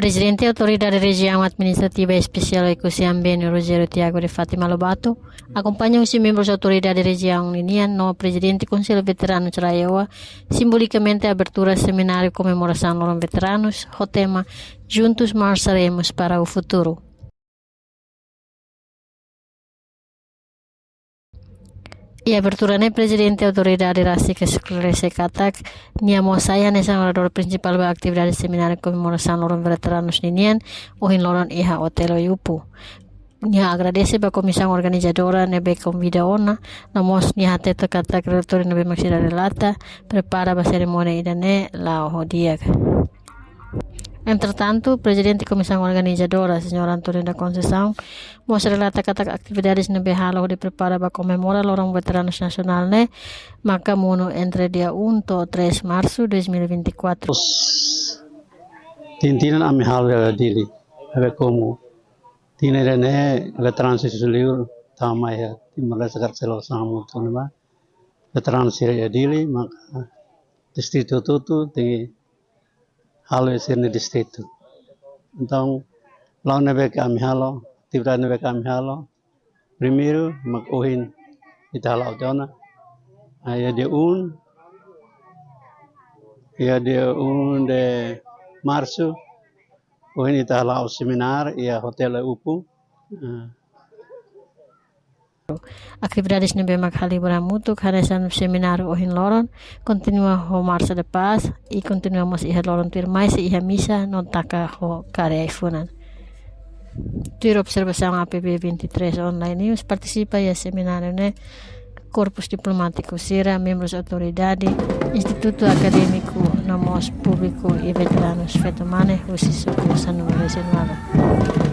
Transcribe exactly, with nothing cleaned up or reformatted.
Prezidente Autoridade Rejiaun Administrativa Espesiál Oekusi Ambenu, Rogério Tiago de Fátima Lobato, akompaña husi membrus autoridade rejiaun ninian no Prezidente Konsellu Veteranus RAEOA, simbolikamente abertura semináriu komemorasaun loron veteranus, ho tema Juntos Marcharemos para o Futuro. Iha abertura ne'e Prezidente Autoridade rasik esklarese katak nia mós sai hanesan oradór prinsipál ba atividade semináriu komemorasaun loron veteranus ninian ohin loron iha Hotel Oe-Upu. Nia agradese ba komisaun organizadora ne'ebé konvida ona, no mós nia hatete katak relatóriu ne'ebé mak sira relata prepara ba serimónia ida-ne'e la'o ho di'ak. Entretantu, Prezidente Komisaun Organizadora, Señór António da Conceição, mós relata katak atividades ne'ebé halo hodi prepara ba komemora Loron Veteranus Nasionál ne'e maka monu entre dia um to'o três Março dois mil e vinte e quatro. Tinan tinan ami halo iha Dili, ne'ebé komu tinan ida-ne'e veteranus sira liur tama iha Timor-Leste, karik selo sama tuni ba veteranus sira iha Dili, maka distritu hotu-hotu tenke halo iha sira-nia distritu. Entaun, loron ne'ebé ke ami halo, atividade ne'ebé ke ami halo, primeiru, mak ohin ita hala'o tiha ona. Ah, iha dia um, iha dia um de Março, ohin ita hala'o semináriu iha Hotel Oe-Upu. Ah. Atividades ne'ebé mak halibur hamutuk hanesan semináriu ohin loron kontinua ho Marcha da Paz i kontinua mós iha loron tuirmai sei iha misa no taka ho karik ai-funan. Tuir observasaun A P B vinte e três Online News, partisipa iha semináriu ne'e korpus diplomátiku sira, membrus autoridade, institutu akadémiku, no mós públiku i veteranus feto-mane husi suku sanulu-resin-ualu.